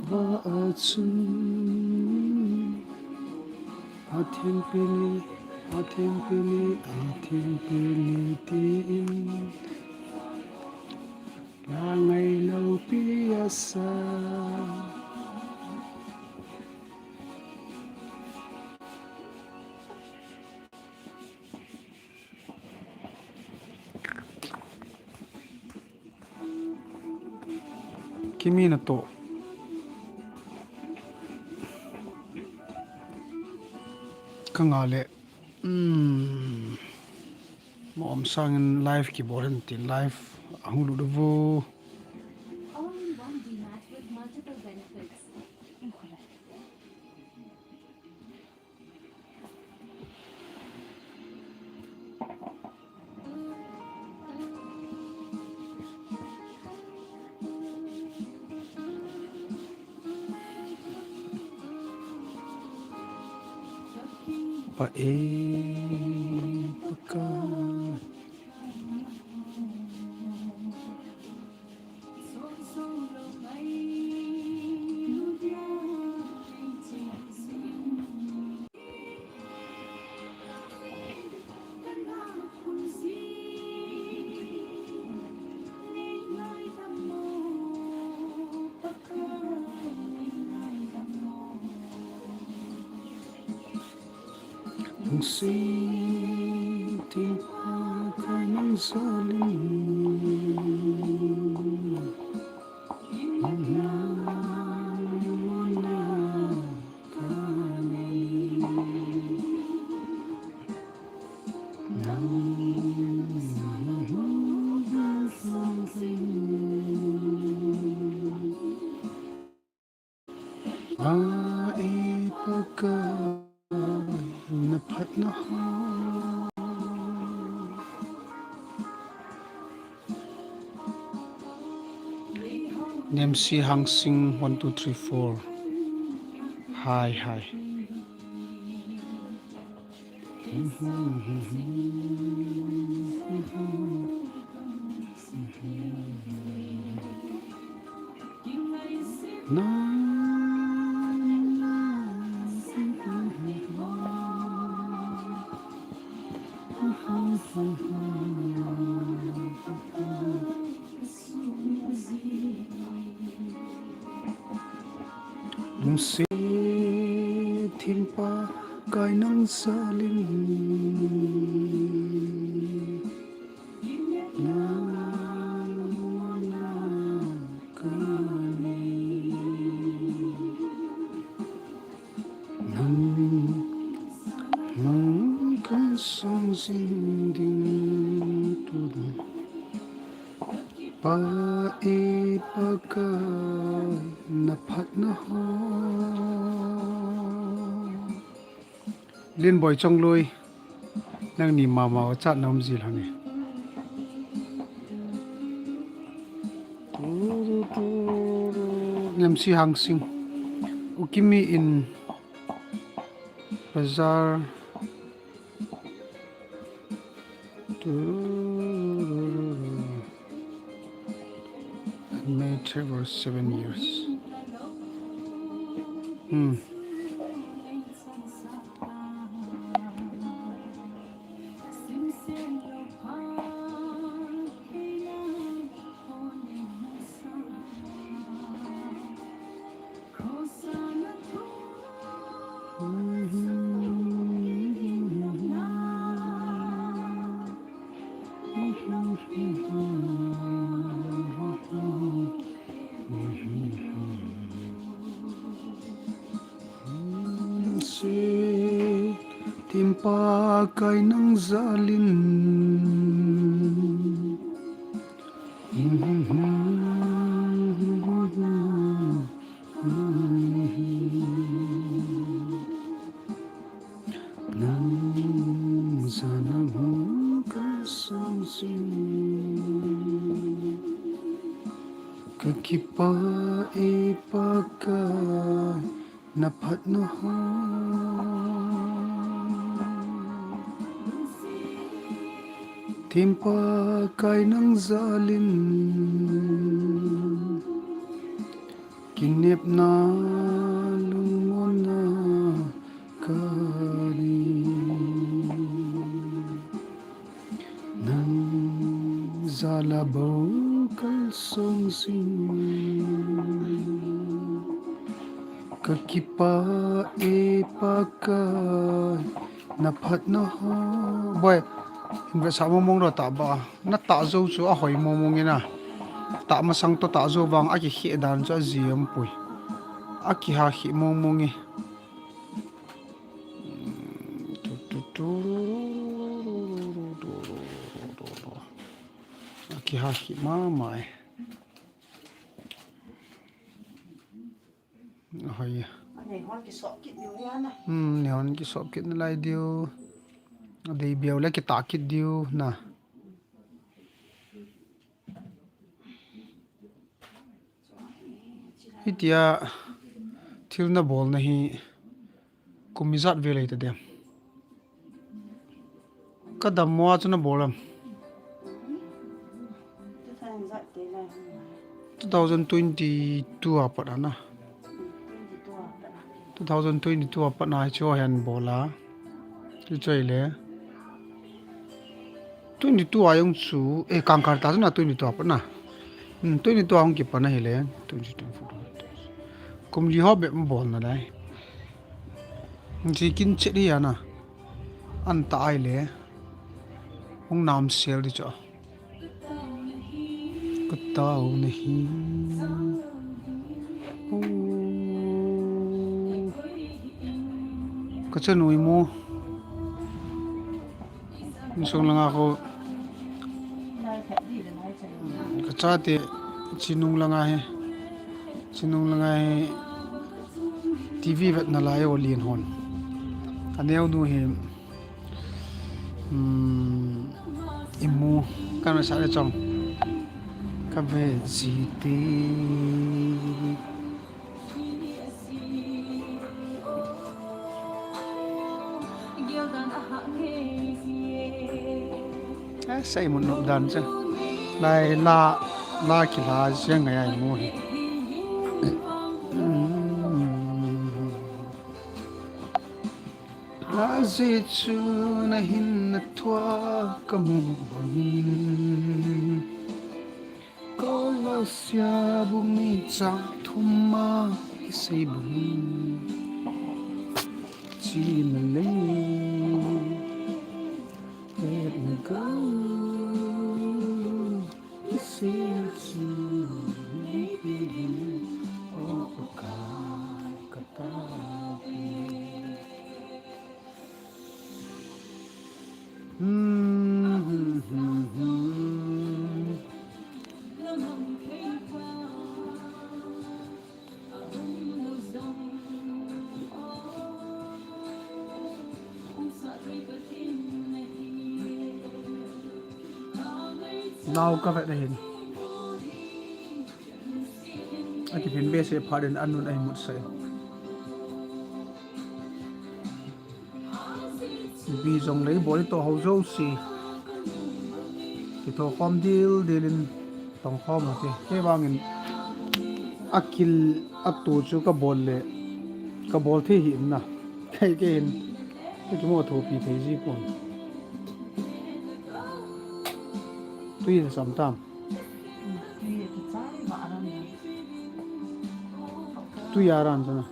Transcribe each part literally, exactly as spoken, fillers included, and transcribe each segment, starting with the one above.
Achun, athempeli, athempeli, athempeli tin la ngai lo pi asa. Kimi natoh. Ka nga le. Hmm. Mo om sangin live kibol hen tin live ahung lut uvo. All in one D mat with multiple benefits. Pa e, pa ka. Lungset theng pha kai nang jal in. Pa e, pa ka, na phatna ho. Nemsi Hangsing, one, two, three, four. Hi, hi. Lungset theng pha kai nang jal in. Nang, nang ka song jing ding tu. Pa e, pa ka, na phatna ho. Linboi Chongloi, nangni mama o chat na um ji lhon e. Nemsi Hangsing, U Kimi in bazar. At May for seven years. Hmm. Lungset theng pha kai nang jal in. Nang jal a hung ka song jing. Ka kipah e Pakai, na phatna ho. Theng Pakai nang jal in. Kinepna lungmonna kani. Nang jala bou kalsong sing. Kakipah e Pakai, naphatna ho. Boi, hin vetsah mong mong lou tah ba. Natah jou chu ahoi mong mong in a. Tah masang toh tah jou vang akikhe dan chu aji aum poi. Akihakhe mong mong e. Tu, tu, tu. Akihakhe mama e. Ahoi. Neihon kisop kit diu ahi na. Hmm, neihon kisop kit nalai diu. Adei beu le kitah kit diu na. Hitia thil nabolna hi kum ijat vel hita dem? Kadammo a chu nabol am? Two thousand twenty-two a pat a na. Two thousand twenty-two a pat a hi chu hin bol a. Chu chu ahile. Twenty-two a jong chu, eh, kangkal ta chu na twenty-two a pat na. Hmm, twenty-two a hung kipan ahile. Twenty-two, kum li ho bep bol nalai. Ji kin chet hi ana. An ta ahile. Hung nam sel di chu. Ka tao nahi. Oh. Ka chanu imu. Insung langa khu. Ka chate chinung langa hi. Chinung langa hi. T V vet nalai o lien hon. Aneo nu hi. Hmm, imu, kan masa le chong. Ka ve ji ti. Eh, sei mun nop dan cha. Lai la, la kila jeng ngai ai mu hi. Hmm. Ajeh chu nahin nathua kamu bangin. Kolosia bung ni chang thum a kisei bangin. China lei. Let me go. Nau ka vet ahin. Akiphin behseh phat in anun ahi mut sai. Bi jong lei bol to ho jouse. Kitho khom dil dil in tong khom ate. Kei vangin akil atu chu ka bol le. Ka bol thei hi na. Kei kei in. Kei kimo thopi thei ji pon. Tui in sam tam. Tui a ran chana.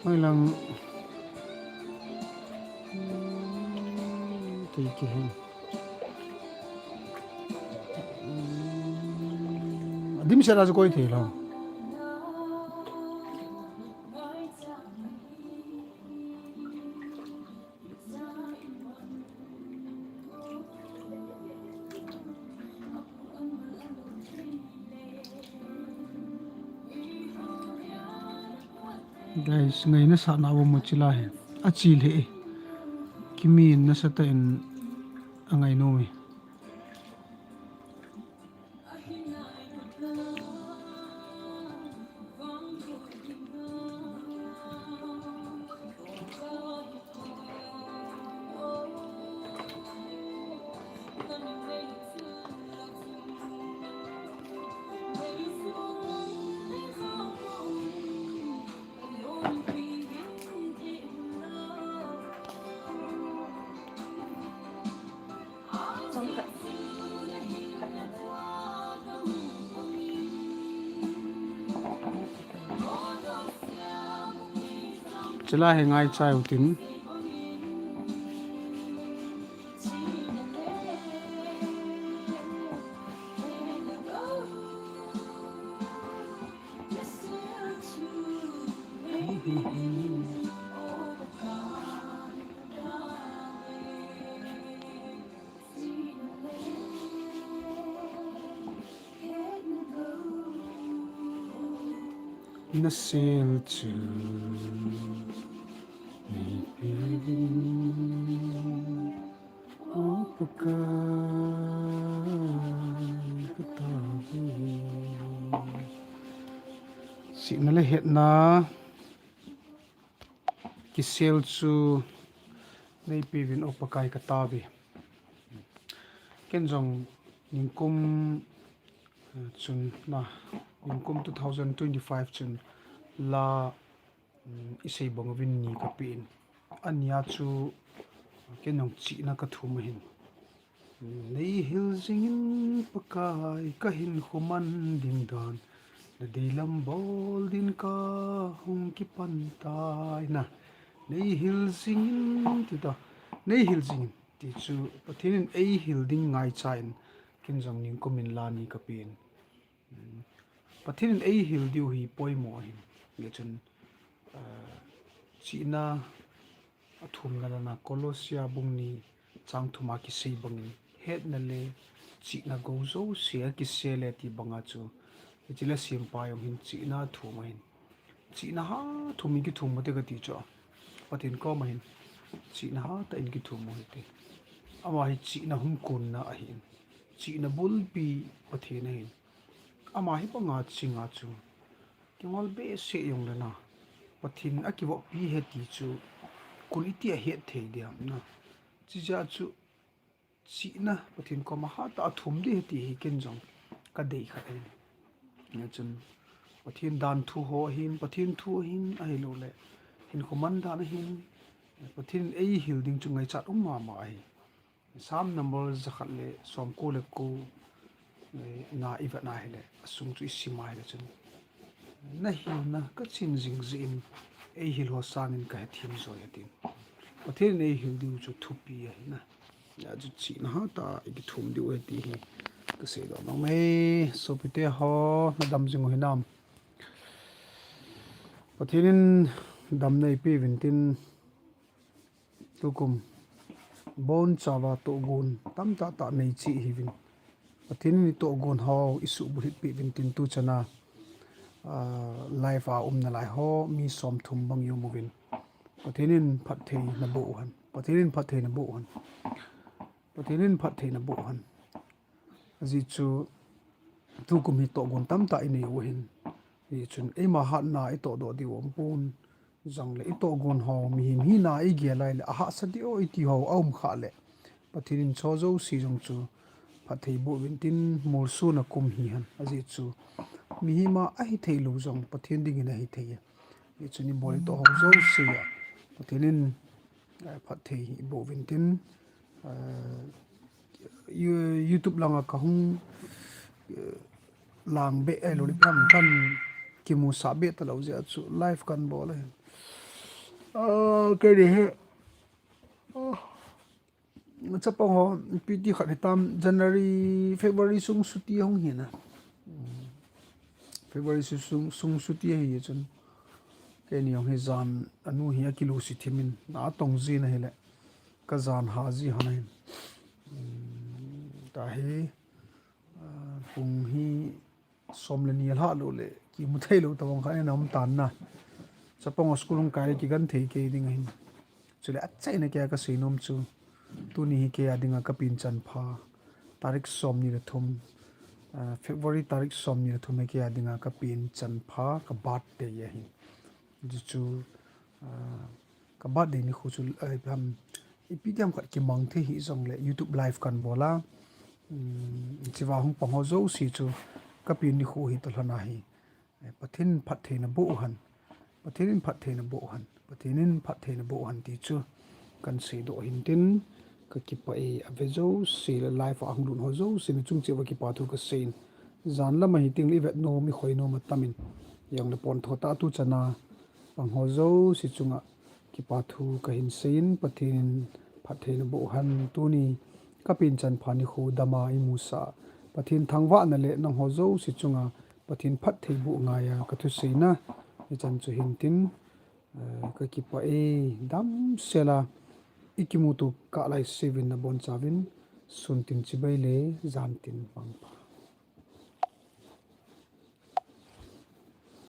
Hoi lang. Tui ki hin. Adim sera chu koi thei lo. Guys, ngaina sahna a um chila hi. Achil hi. Kimi in nasatah in angai nom e. Chila hi ngaicha u tin. Nasel chu neipeuvin, O Pakai, kataove. Sihna le hetna kisel chu neipeuvin, O Pakai, kataove. Ken jong ningkum, eh, chun na, ningkum two thousand twenty-five chun la, mm, isei bang uvin ni kapen. Ania chu ken jong chihna kathum ahin. Neihil jingin Pakai, kahinkho man ding dan, nadeilam bol din kahung kipan tai na. Neihil jingin, ti ta. Neihil jingin, ti chu Pathen in eihil ding ngaicha in, ken jong ningkum in la ni kapen. Pathen in eihil diu hi poimo ahin. Hijeh chun, ah, chihna athumna lana Colossia bung ni chang thum a kisei bangin, hetna le chihna gou jouse akisel e ti banga chu, hiche lesson pa jong hin chihna athum ahin. Chihna hatah in kithum u hite kati chu. Pathen koma hin chihna hatah in kithum u hite. Ama hi chihna hung kunna ahin. Chihna bulpi Pathen ahin. Ama hi banga chinga chu kingol behseh jongle na, Pathen akivoppi ahi ti chu kon iti ahet thei diam na. Chijeh chu chihna Pathen koma hatah a thum ding ahi ti hi ken jong kadei khat ahi. Hijeh chun Pathen dan thu ho ahin, Pathen thu ahin, ahilouleh hinkho man dan ahin, Pathen in eihil ding chu ngaichat um mama ahi. Psalm number jakhat le somko le ko, eh, na ivet na hile, asung chu isim a hile chun, nahilna kachin jing jeh in, eihil ho sangin kahethem joi ahi tin. Pathen in eihil diu chu thupi ahi na. Hijeh chun chihna hatah a ikithum diu ahi ti hi kasei doh nom e. Sopite ho, nadam jing u hinam? Pathen in damna eipeuvin tin, tukum bonchauva tohgon tamtah tah neiche ihiuvin. Pathen in itohgon ho isuhbulhit peh uvin tin tuchan a, ah, live a um nalai ho mi somthum bang ium uvin. Pathen in phatthei naboh u hen. Pathen in phatthei naboh u hen. Pathen in phatthei naboh u hen. Ajeh chu tukum hi tohgon tamtah inei u ahin. Hijeh chun eima hatna itohdoh diu aumpon. Jongle itohgon ho mihem hina igel a ahile ahahsa diu iti ho aum khah le, Pathen in chu jouse jong chu phatthei boh uvin tin, molsona kum hi hen. Ajeh chu mihem a ahithei lou jong Pathen dingin ahithei e. Hijeh chun ibol itoh ho jouse a Pathen in, eh, phatthei hi boh uvin tin, eh, You-, YouTube langa kahung, eh, lang be, eh, lou le phan, phan kimusah be talou jeh a chu live kan bol ahi. Ah, keini hi. Ah. Chapang ho, ipi ti khat hitam, January, February sung chutti hung hi na. February sung, sung chutti ahi chun. Keini jong hi jan, anu hi akilusi thim in, na tong jin ahile. Kajan ha ji hon ahin. Tahi, ah, pung hi som le ni alhah lou le, kimu thei lou tabang khat in aum tan na. Chapang ho school hung kai le kigenthei kei ding ahin. Chule achaina keiya kasei nom chu, tuni hi keiya dinga kapen chanpha, tarik somni le thum, ah, February tarik somni le thum hi keiya dinga kapen chanpha, ka birthday ahi. Hichu, ah, ka birthday nikho chu, eh, ham, ipi diam khat kimang thei hih jongle YouTube live kan bol a, um, hichea hung pang ho jouse chu kapen nikho hi toh lhon ahi. Eh, Pathen in phatthei naboh u hen. Pathen in phatthei naboh u hen. Pathen in phatthei naboh u hen ti chu kan seidoh ahin tin, kakipah e, ave jouse le live a hung lut ho jouse nachung cheh uva kipa thu kasei in. Jan lam ahi teng le ivet nom, ikhoi nom atam in. Hijongle pon tho tah tuchan a pang ho jouse chunga kipa thu kahin seiyin, Pathen in phattheina boh hen. Tuni kapen chanpha nikho dama imusah Pathen thangvahna le nangho jouse chunga Pathen phattheiboh ngaiya kathuseina hichan chu hintin, eh, kakipah e. Damsela ikimuto kah laisevin nabonchauvin suntin chibai le jantin mangpha.